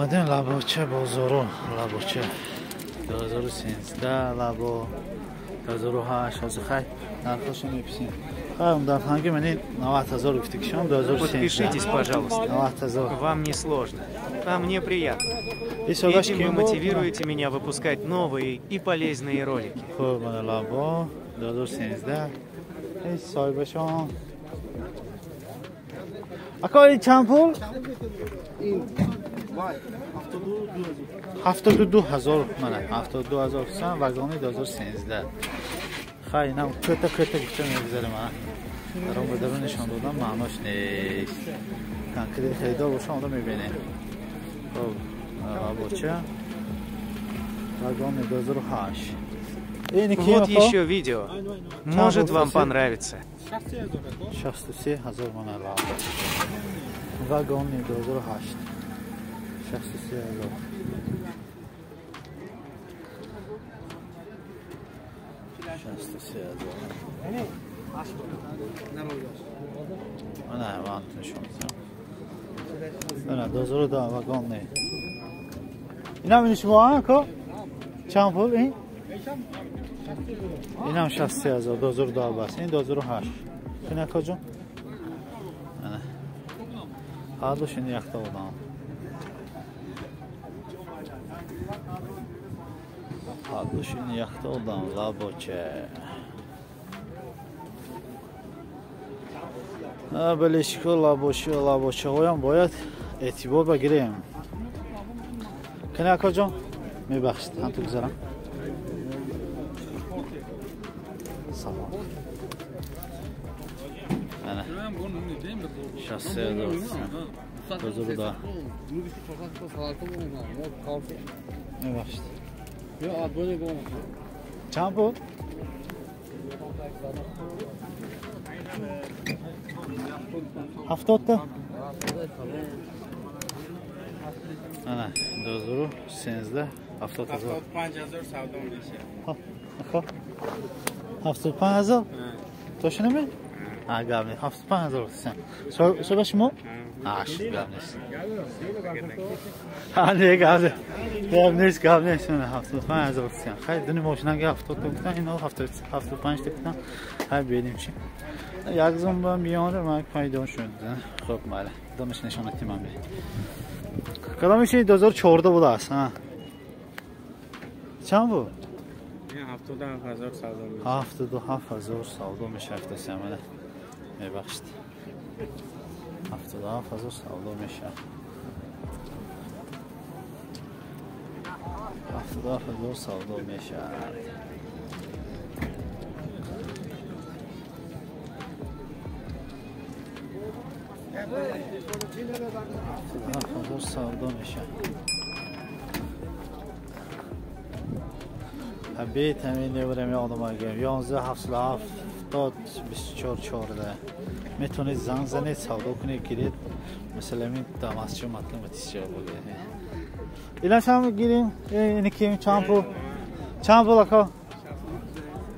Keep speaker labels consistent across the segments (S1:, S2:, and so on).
S1: Омадем лабоча бозоро, лабоча 2013 лабо 2008 ҳозир хай нархошо меписем. Хай дар ҳанги мани 90 ҳазор гуфти ки шом 2013.
S2: Подпишитесь, пожалуйста.
S1: 90 ҳазор.
S2: Вам не сложно, а мне приятно. Этим вы мотивируете меня выпускать новые и полезные ролики.
S1: Хуб, мана лабо 2013. Эй соҳибашон. Ака ин чанд пул? 72 ҳазор мана 72 ҳазор сам вагони 2013. Хай инам кӯта кӯта гуфта мегузарем а. Дарон ба дарон нишон додам маънош нест. Конкрет харидор боша онро мебинем. Хуб, лабоча вагони 2008.
S2: Вот еще видео. Может, вам понравится.
S1: 63 ҳазор мана лабо. Вагони 2008. 63 ҳазор. 63 ҳазор. Мана ман нишон медиҳам. Мана 2010 вагони. Инам ини шумо ака? Чанд пул ин? Инам 63 ҳазор 2010 бас. Ин 2008. Ин ака ҷон? Мана. Ҳардуш ин якта одам. Ҳардуш ин якта одам лабоча. Белешико лабоча лабочаҳоям бояд эътибор багирем. Кани ака ҷон? Мебахшед, ҳамту гузарам. Салом. Ана. 63 ҳазор. 2010. Мебахшед. Чанд буд? 70 та? Ана, 2013 70 ҳазор.
S3: 75 ҳазор савдо мешавад.
S1: Ака? 75 ҳазор? Точно ми? А, гап нест. 75 ҳазор гуфтем. Соҳиба шумо? А, шуд, гап нест. А, не, гап нест. Гап нест, гап нест. 75 ҳазор гуфтем. Хай, дуни мошинаги 70 та гуфтан, ино 75 та гуфтан. Хай, бинем чи. Як зумба миёна ман пайдо шуд. Хуб, майли. Домиш нишонати ман би. Кадомиш 2014 будааст, ҳа? Чанд буд?
S3: 77 ҳазор савдо мешавад.
S1: 77 ҳазор савдо мешавад, гуфтасам, мебахшед. 77 ҳазор савдо мешавад. 77 ҳазор савдо мешавад. 77 ҳазор савдо мешавад. Бит ҳамин неврем ёдам агар 11 77 24 14 метавонед занг занед, савдо кунед, гиред. Масалан ин дамасчи матлаб тисча буд. Илаш ҳам гирим, ини ки чанд пул? Чанд пул ака?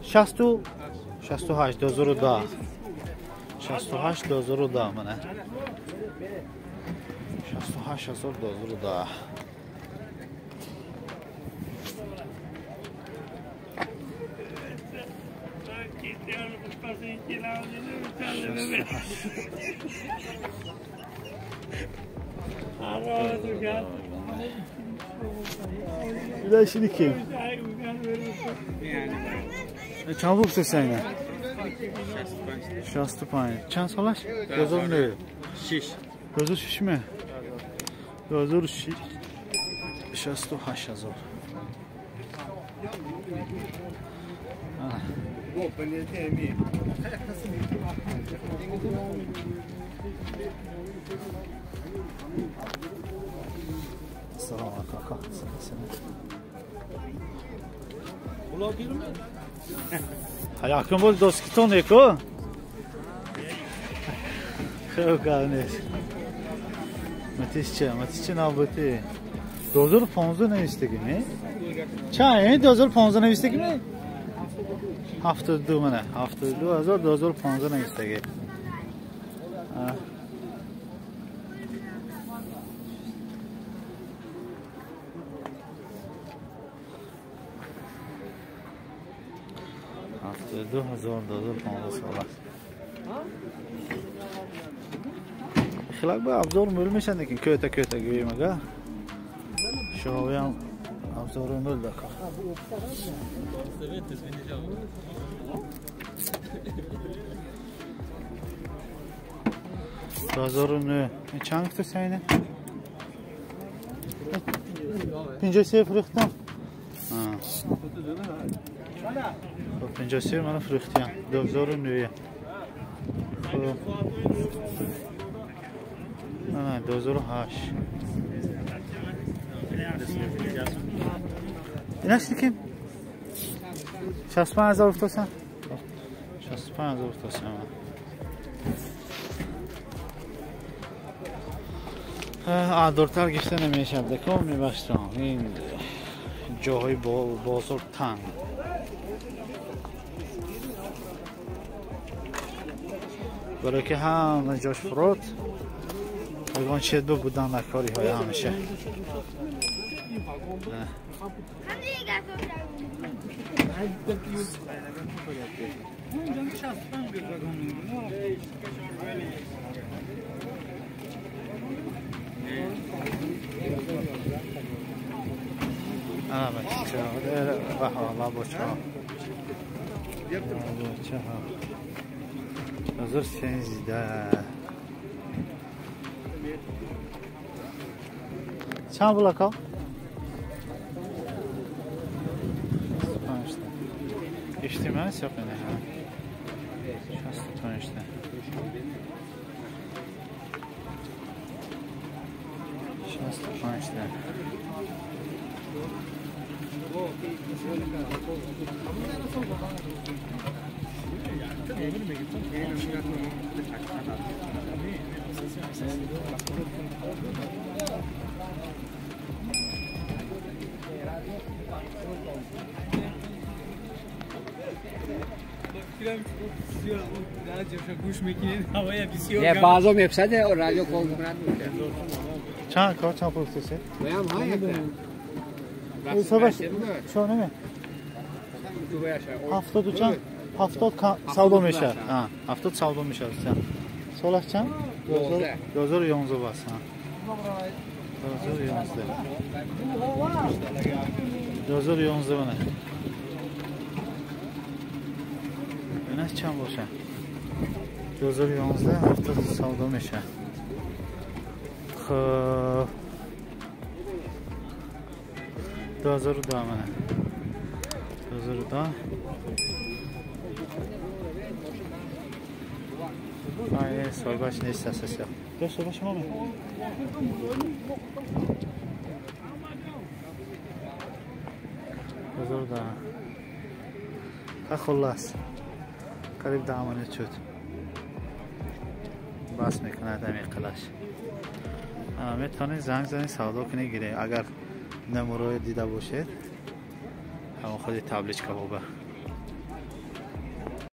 S1: 60 68 2010. 68 2010 мана. 68 ҳазор 2010. Илашини ким? Чанд пул гуфтеса ина? 65. Чанд солаш? 2009.
S3: 6.
S1: 2006 ме? 2006. 68 ҳазор. Салом ака. Якум бор доскитон еко? Хуб, гап нест. Матисча, матисча навбати. 2015 навистагӣ ме? Чанд? 2015 навистагӣ ме? 72 мана, 72 ҳазор 2015 навистагӣ. 72 ҳазор 2015 сол аст. Хилак ба абзор мӯл мешанд, лекин кӯта кӯта гӯем, ага шоҳиам абзори мӯл дака. 2009 чанд гуфта сайна? 53 фурӯхтам. Хоб, 53 мана фурӯхтиям. 2009. Хоб, ана 2008. Инаш ким? 65 ҳазор гуфтасан? 65 ҳазор гуфтасан. Дуртар гирифта намешавад, деко, мебахшам, ин ҷоҳои бозор танг. Барое ки ҳама ҷош фурод, ягон чиз будан дар кориҳои ҳамеша. Бачаҳо, 2013 чанд пул, ака? Иштимаи сёқине 65-та, 65-та.
S4: Баъзо мепсаде радио кол мекунад.
S1: Чанд кор, чанд пул гуфтаси? Ҳисобаш чо неме? 70 чанд? 70 савдо мешавад. 70 савдо мешавад. Солаш чанд? 2011 бас. 2011, 2011. Мана, инаш чанд боша? 2011, 70 савдо мешавад. Хоб, 2002, мана, 2002. Ай, соҳибаш нест асося. Ё соҳиба шумо ме? 2010. Ха, хуллас, қариб 10 монет шуд. Бас мекунад ҳамин қилаш. Метавонед занг занед, савдо кунед, гиред, агар намурои дида бошед, ҳамон худи табличка боба.